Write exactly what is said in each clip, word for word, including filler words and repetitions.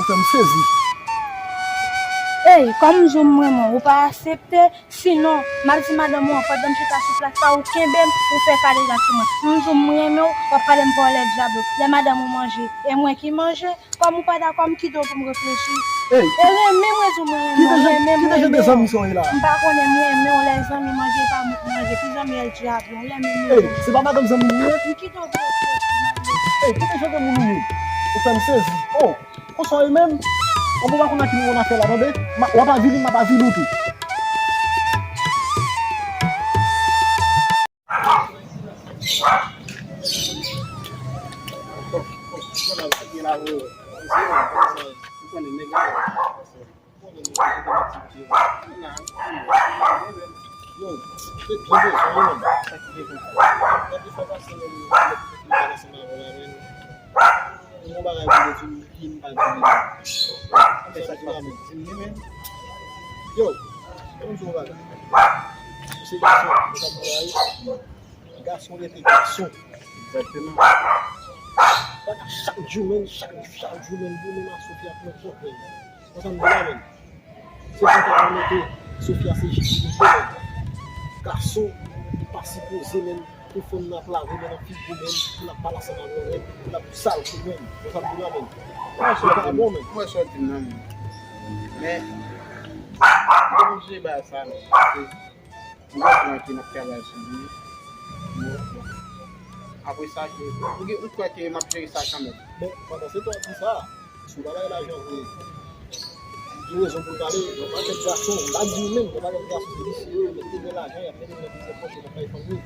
M sezi. Ey, kòm m di w m renmen w, ou pa aksepte, sinon, m ap di madanm ou an, pandan m chita sou plas la, ou kenbe m, ou fè kadejak sou mwen. M di w m renmen w, w ap pale m vòlè dyab. Lè madanm ou manje, e mwen ki manje, kòm ou pa dakò, m kite w pou m reflechi. Ey, e renmen mwen di w mwen renmen w, renmen m, renmen w. Ki jan de zanmi sa w ye la? M pa konnen, m renmen w, lè zanmi manje, e pa mwen k manje, ki zanmi el dyab, ou renmen m, renmen w. Ey, se pa madanm zanmi m ye? M kite w pou w reflechi, m ale. Ey, ki jan de moun ou ye? Ou fè m sezi. Oh! Konsa w ye menm? An bon, pa konn ak ki moun w ap fè la, tande? W ap avili m, m ap avili w tou. Yo, se byen bezwen, wi, menm. Sa ki gen konsa. Gade sa pase, menm, lè ki te ansanm avè w la, menm. Yon bagay pou yo di m, ki m pa di li. Anben, sa ki la menm, di m li menm. Yo, ban m di w yon bagay. Ou se gason, ou sa pou rayi. Gason rete gason. Egzakteman. Pa ka chak jou, menm, chak jou, chak jou, menm, goumen nan Sofia ap pran kont, menm. Konsa m di la, menm. Se kontan mwen mete Sofia se jis li ye, menm. Gason, li pa sipoze, menm, pou fanm nan ap lave men nan figi w, menm, pou l ap pale ansanm avè w, menm, pou l ap sal kou, menm. Konsa m di la, menm. Mwen sot di m, mwen sot di m nan, menm. Men, m oblije bay sa, menm. Paske M konprann ke n ap travay sou li. Bon, apre sa, ke, m gen, m kwè ke m ap jere sa kanmenm. Men, pandan se tan w ap di sa, si w pa bay lajan vre, gen rezon pou l pale, yon pakèt gason, m pa di w menm, yon pakèt gason se visye yo, yo mete gen lajan, y ap mete nan biznis pòch yo, y ap bay fanmi.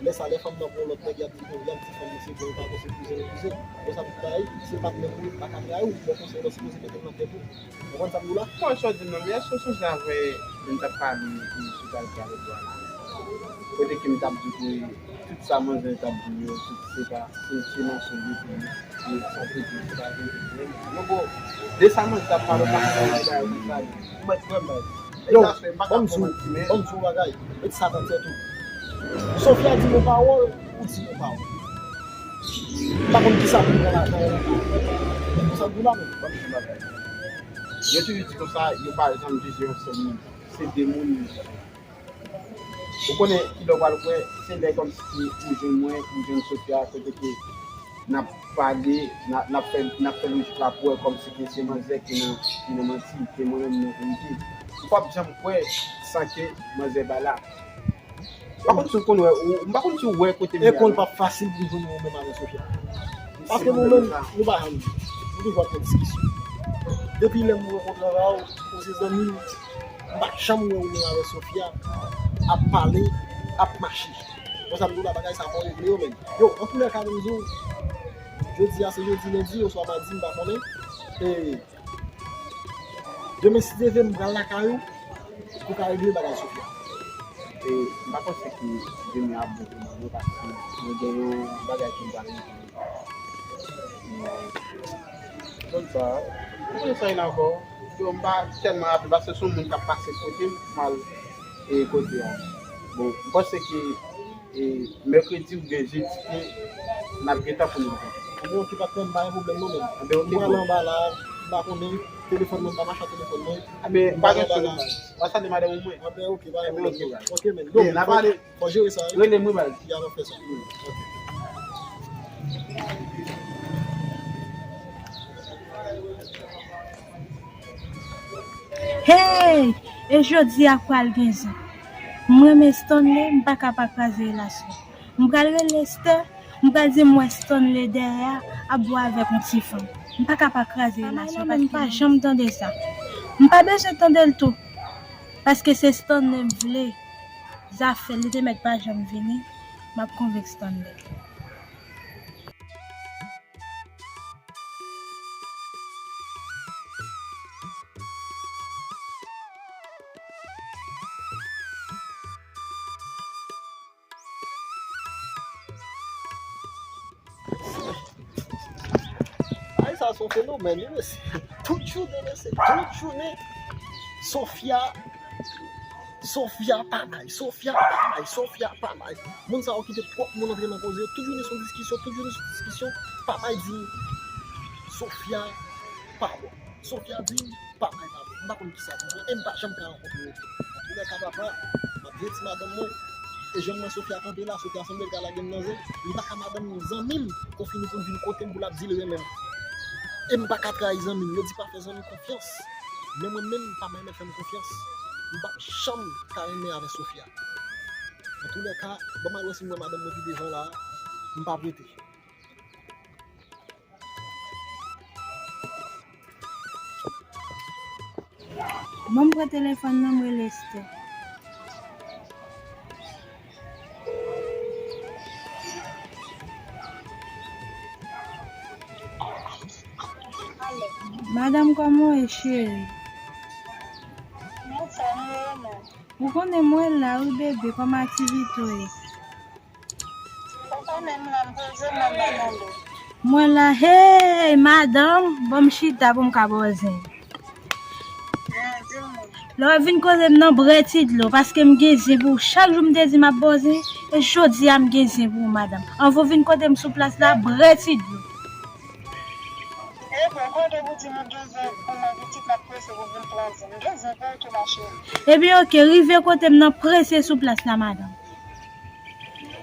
Lè sa, lè fanm nan pran lòt nèg, y ap di, bon, y ap di fanm nan se bon, l pa bon, se kouzen l kouzen. Bon, sa tout bagay, se patnè w, li pa ka trayi w, bon konsèy w sipoze mete l nan tèt ou. Ou konprann sa m di w la? Mwen, sa w di m nan, men èske w sonje avè lè n t ap pale, e, sou kalite avèk ou a la? Kote ke m t ap di w ke tout sa manzè t ap di w yo, se, se pa, se, se mansonj yo pou yo, e, sa te di, se pa verite. Yo, bon, de sa manzè t ap pale, w pa konn bagay konsa. Ou mèt kwè m, baz. Yo, ban m di w, ban m di w yon bagay. Met sa nan tèt ou. Sofia di yon pawòl, ou di yon pawòl. M pa konn kisa pou m pran lajan yo ankò. Konsa m di w la, men. Ban m di w yon bagay. Yo toujou di konsa, yo pa janm jije yon sèl moun. Se de moun yo jije. Ou konnen kilè w pral kwè, se lè kòmsi ou jwenn mwen, ou jwenn Sofia, kote ke n ap pale, n a, n ap fè, n ap fè lojik la pou wè kòmsi ke se manzè ki nan, ki nan manti, ke mwen menm nan verite. Ou p ap janm kwè san ke manzè pa la. M pa konn si w konn wè, ou, m pa konn si w wè kote m ye a, non. Ekòl p ap fasil pou jwenn ou menm avè Sofia. Paske nou menm, nou pa janm, nou toujou ap fè diskisyon. Depi lè m rankontre avè w, ou se zanmi m, m pa janm wè ou menm avè Sofia ap pale, ap mache. Konsa m di w la, bagay sa fò regle yo menm. Yo, antoulèka, m di w, jodi a se jodi, lendi oswa madi, m pa konnen. E, demen, si Dye vle, m pral lakay ou pou ka regle bagay Sofia. E, m pa panse ke demen ap bon pou mwen, non, paske mwen gen yon bagay ke m pral regle. Konn sa, ou konnen sa vin ankò. Yo, m pa tèlman raple, paske se yon moun k ap pase kote m, m al, e, kote a. Bon, m panse ke, e, mèkredi oubyen jedi ke n ap gentan pou n rankontre. Anben, oke, patnè, m pa gen pwoblèm, non, men. Anben, oke, m pral anba la, m pa konnen, telefòn mwen pa mache ak telefòn mwen. Anben, pa gen sou, m pral anba la. W a salye madanm ou mwen. Anben, oke, pa gen pwoblèm, non. Oke, men. N a pale. Fò jere sa, wi. Rele m, wi, baz. Ya, n ap fè sa. Hey! E jodi a k pral gen zen. M renmen Stanley, m pa ka pa kraze relasyon. M pral rele Esther, m pral di m wè Stanley dèyè a ap bwè avèk yon ti fanm. M pa ka pa kraze relasyon paske m pa janm tande sa. M pa bezwen tande l tou. Paske se Stanley m vle. Zafè l, li te mèt pa janm vini, m ap konvenk Stanley. Ay, sa se yon fenomèn, wi, mesye. Tout jounen, mesye. Tout jounen. Sofia. Sofia pa bay. Sofia pa bay. Sofia pa bay. Moun sa yo kite pwòp moun antre nan koze yo. Tout jounen se yon diskisyon. Tout jounen se yon diskisyon. Pa bay di Sofia pa bon. Sofia di m, papa, e pa vre. M pa konn kisa pou fè, e m pa janm ka rankontre yo tou. Antoulèka, papa, m ap di ti madanm mwen, e jan m wè Sofia kanpe la, Sofia sanble l ka lage m nan zen. Li pa ka madanm zanmi m, pou fini pou l vin kote m pou l ap di l renmen m. E m pa ka trayi zanmi m. Yo di pa fè zanmi konfyans. Men mwen menm, pa renmen fè m konfyans. M p ap janm ka renmen avèk Sofia. Antoulèka, ban m al wè si m wè madanm mwen ki devan la a. M p ap rete. Ban m pran telefòn nan, m rele Esther. Madanm, kòman w ye, cheri? Mwen fòm, e ou menm? Ou konnen mwen la wi, bebe, kòman aktivite w ye? Ou konnen m la, m poze m, m ap tande. Mwen la, hey, madanm, ban m chita pou m ka ba w zen. Lè w vin kote m nan, bwè ti dlo, paske m gen zen pou ou. Chak jou m te di m ap ba w zen, e jodi a m gen zen pou ou, madanm. Anvan w vin kote m sou plas la, bwè ti dlo. Ebyen, kote pou di m ou gen zen pou mwen, pitit m ap prese pou vin pran zen. M gen zen pou ou tou, ma chérie. Ebyen, oke, rive kote m nan, prese sou plas la, madanm.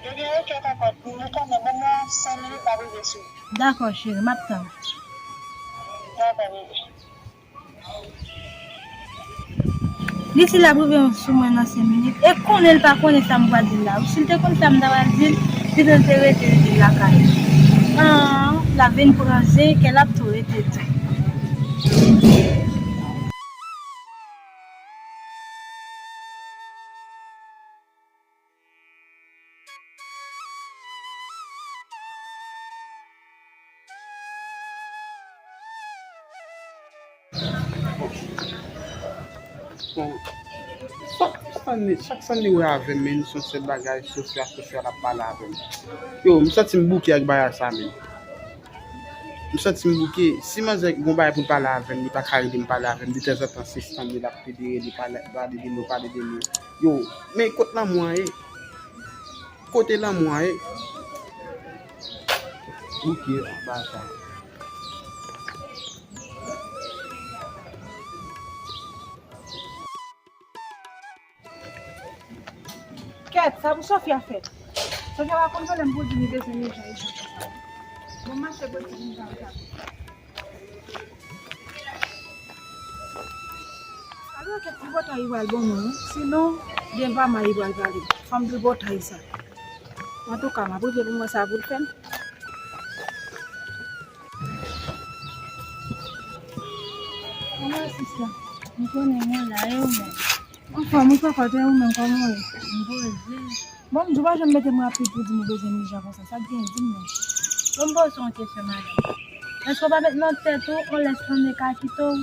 Ebyen, oke, kòkòt. Nou konnen, ban mwen senk minit, m ap rive sou ou. Dakò, cheri, m ap tann. Dakò, bebe. Li di l ap rive sou mwen nan senk minit. E konnen l pa konnen sa m pral di l la. Si l te konn sa m ta pral di l, pito l te rete, rete lakay li. An, l ap vin pran zen, kè l ap tou rete tou. Bon, chak Stanley, chak Stanley wè avè m, men se yon sèl bagay, Sofia, Sofia l ap pale avè m. Yo, m santi m bouke ak bagay sa menm. M santi m bouke. Si manzè gen yon bagay pou l pale avè m, li pa ka rele m pale avè m. Detanzantan, se Stanley l ap plede rele, pale, pale de nou, pale de nou. Yo, men kot lanmou an ye? Kote lanmou an ye? Bouke, bagay sa. Kèt, sa pou Sofia fè? Sofia pa konn vòlè m pou di li bezwen Mijan, Mijan konsa. Bon, mache bò di Mijan sa. Alò, kèt, ti bòtay li pral ban mwen, wi. Sinon, gen pa mal li pral pale. Fanm de bòtay sa. Antouka, m ap rive pou m wè sa pou l fè m. Kòman sista? M konnen mwen la, e ou menm? Anfòm, wi, kòkòt, e ou menm, kòman w ye? M poze. Bon, m di w pa janm mete m rapid pou di m ou bezwen Mijan konsa. Sa k gen, di m non. Bon, m poze w yon kesyon, madanm. Èske w pa met nan tèt ou, yon lè Stanley ka kite w?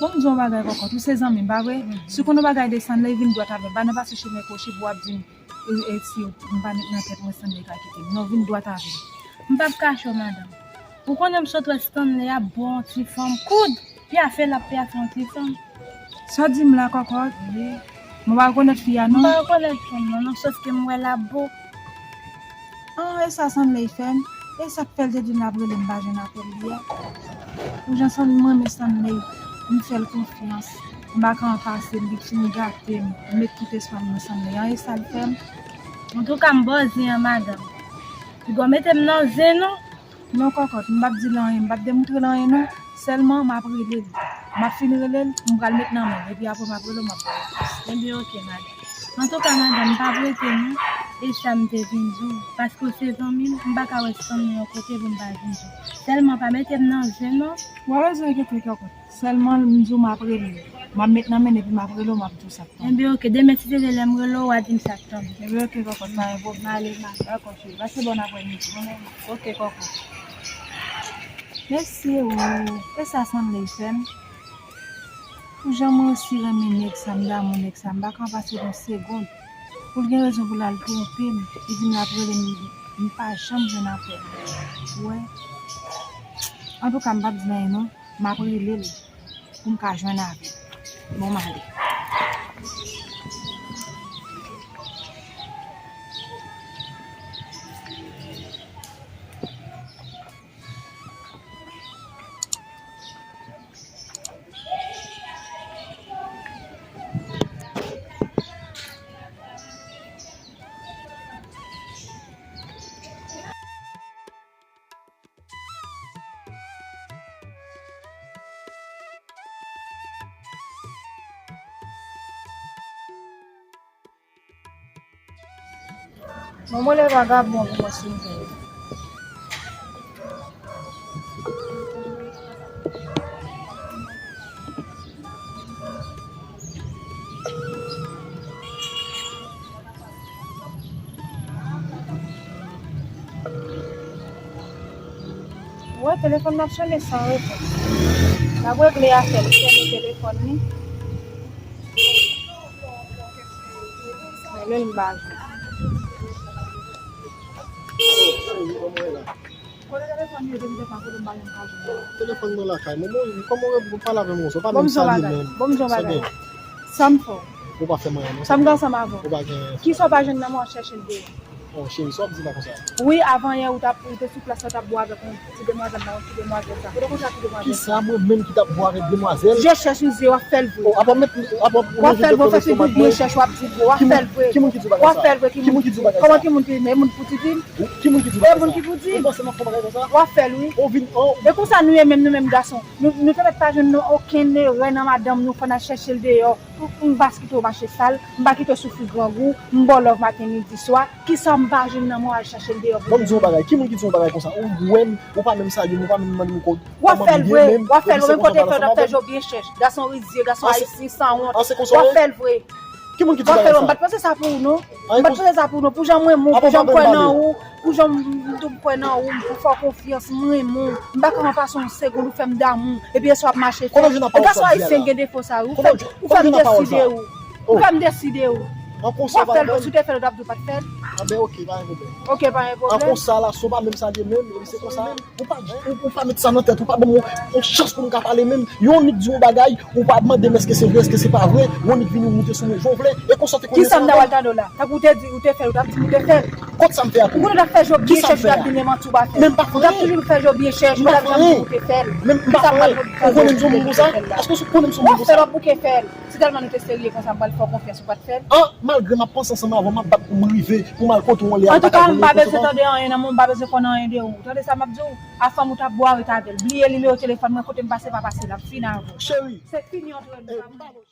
Bon, m di w yon bagay, kòkòt, ou se zanmi m, pa vre? Si w konn yon bagay de Stanley, vin dwat avè m. Pa nan pase chimen kwochi pou w ap di m, e, e, si m pa met nan tèt mwen Stanley ka kite m. Non, vin dwat avè m. M p ap kache w, madanm. Ou konnen m sot wè Stanley ap bon ti fanm koud. Pyafe l ap pyafe yon ti fanm. Sa w di m la, kòkòt? Wi. Mwen pa rekonèt fi a, non? M pa rekonèt fanm nan, non, sòske m wè l ap bo. An, e sa Stanley fè m? E sa k fè l te di m l ap rele m, m pa jwenn apèl li a? Pou jan Stanley, mwen renmen Stanley, m fè l konfyans. M pa ka anpase l, li fin gate m. M met tout espwa m nan Stanley. An, e sa l fè m? Antouka, m ba w zen an, madanm. Piga w mete m nan zen, non. Non, kòkòt, m p ap di l anyen, m p ap demontre l anyen, non. Sèlman, m ap rele l. M ap fin rele l, m pral met nan men l, epi apre m ap rele w, m ap ba w repons. Ebyen, oke, madanm. Antouka, madanm, m p ap rete, non. E sa m te vin di w, paske w se zanmi m, m pa ka wè Stanley yon kote pou m pa vin di w. Sèlman, pa mete m nan zen, non. Ou pa bezwen enkyete, kòkòt. Sèlman, m di w m ap rele w. M ap met nan men l, epi m ap rele w, m ap di w sa k pase. Ebyen, oke. Demen, si Dye vle, lè m rele w, w a di m sa k tonbe. Ebyen, oke, kòkòt, pa gen pwoblèm. M ale, madanm. Dakò, cheri. Pase bòn aprèmidi. Oke, kòkòt. Mèsi, o. E sa Stanley fè m? Pou jan mwen osi renmen nèg sa, m damou nèg sa, m pa ka pase yon segonn pou l gen rezon pou l al twonpe m, li di m l ap rele m, m pa janm jwenn apèl. Ou wè? Antouka, m p ap di l anyen non, m ap rele l pou m ka jwenn avè l. Bon, m ale. Mwen, mwen lè vagabon pou mwen si m jwenn. Ou wè, telefòn nan ap sonnen san repons. L ap regle afè l, li fèmen telefòn li. Men lè l m pa jwenn. Kote telefòn li ye depi tèt la, kote m pa janm ka jwenn li? Telefòn mwen lakay mwen. Bon, kòman w pale avè m konsa? W pa menm salye menm. Bon, m di yon bagay. Sa gen. Sa m fè w? Ou pa fè m anyen non. Sa m gen ansanm avè w? Ou pa gen. Kisa w pa jwenn nan mwen, w ap chèche l deyò? Oh, cheri, sa w ap di la konsa? Wi, avan yè, ou t ap, ou te sou plas la, w t ap bwè avèk yon ti demwazèl la, yon ti demwazèl sa. Kote w konn sa, ti demwazèl sa? Kisa, mwen menm ki t ap bwè avèk demwazèl? Je chèch yon zye, w ap fè l vre. Oh, apa w met, apa w... W ap fè l vre, w fè figil byen chèch, w ap di vre, w ap fè l vre. Ki moun ki di w bagay sa? W ap fè l vre, ki moun ki di w bagay sa? Kòman ki moun ki, e moun pou ti di m? Ki moun ki di w bagay sa? E moun ki pou di m? Ou panse m ap fè bagay konsa? W ap fè l, wi. Ou vin, oh. E konsa nou ye menm, nou menm gason. Nou, nou te mèt pa jwenn nou okenn erè nan madanm nou, fò n al chèche l deyò. M, m pa kite w mache sal, m pa kite w soufri grangou, m ba w love maten, midi, swa. Kisa m pa jwenn nan mwen al chèche l deyò pou... Bon, m di yon bagay, ki moun ki di yon bagay konsa? Ou wè m, ou pa menm salye m, ou pa menm mande m kòb. W ap fè l vre, w ap fè l vre, menm kote fè w t ap fè je w byen chèch. Gason rizye, gason ayisyen sanwont. W ap fè l vre. Ki moun ki di bagay sa? W ap fè l vre, m pa t panse sa pou ou non. M pa t panse sa pou ou non. Pou jan m renmen w, pou jan m kwè nan ou, pou jan m, m, m kwè nan ou, m fè w konfyans, m renmen w. M pa ka pase yon segonn ou fè m damou. Epi lè sa w ap mache fè. E gason ayisyen gen defo sa wi. Ou fè m, ou fè m deside w. Ou fè m deside w. W ap fè l vre, si w te fè l, w t ap di w pa t fè l. Anben, ok, pa gen pwoblèm. Ok, pa gen pwoblèm. An konsa la, si w pa menm salye menm, epi se konsa. Ou pa, ou, ou pa met sa nan tèt, ou pa ban m yon, yon chans pou m ka pale menm. Yon nèg di yon bagay, ou pa mande m èske se vre, èske se pa vre. Yon nèg vini moute sou mwen, jan w vle. E konsa w te konnen sa. Kisa m ta pral tande w la? Tankou w te di, ou te fè l, ou t ap di m ou te fè l. Kot sa m fè a pou ou? Ou konnen w t ap fè je w byen chèch, ou t ap vin manti ou pa fè l. Men m pa fè anyen. Ou t ap toujou fè je w byen chèch, ou t ap janm di ou te fè l. Men m pa fè anyen. Ou konnen m se yon moun konsa? Èske w konnen m se yon moun konsa? W ap fè l, w ap bouke fè l. Si tèlman nou te serye konsa, m pral fè w konfyans, ou pa t fè l. An, malgre m ap panse ansanm avè w, m ap bat pou m rive, pou m al kote w anlè a, m pa ka jwenn yon konsa. Antouka, m pa bezwen tande anyen nan men w, m pa bezwen konnen anyen de ou. Tande sa m ap di w? A fanm ou t ap bwè, rete avè l. Bliye nimewo telefòn mwen, kote m pase pa pase la, m fini avè w. Cheri. Se fini antre nou.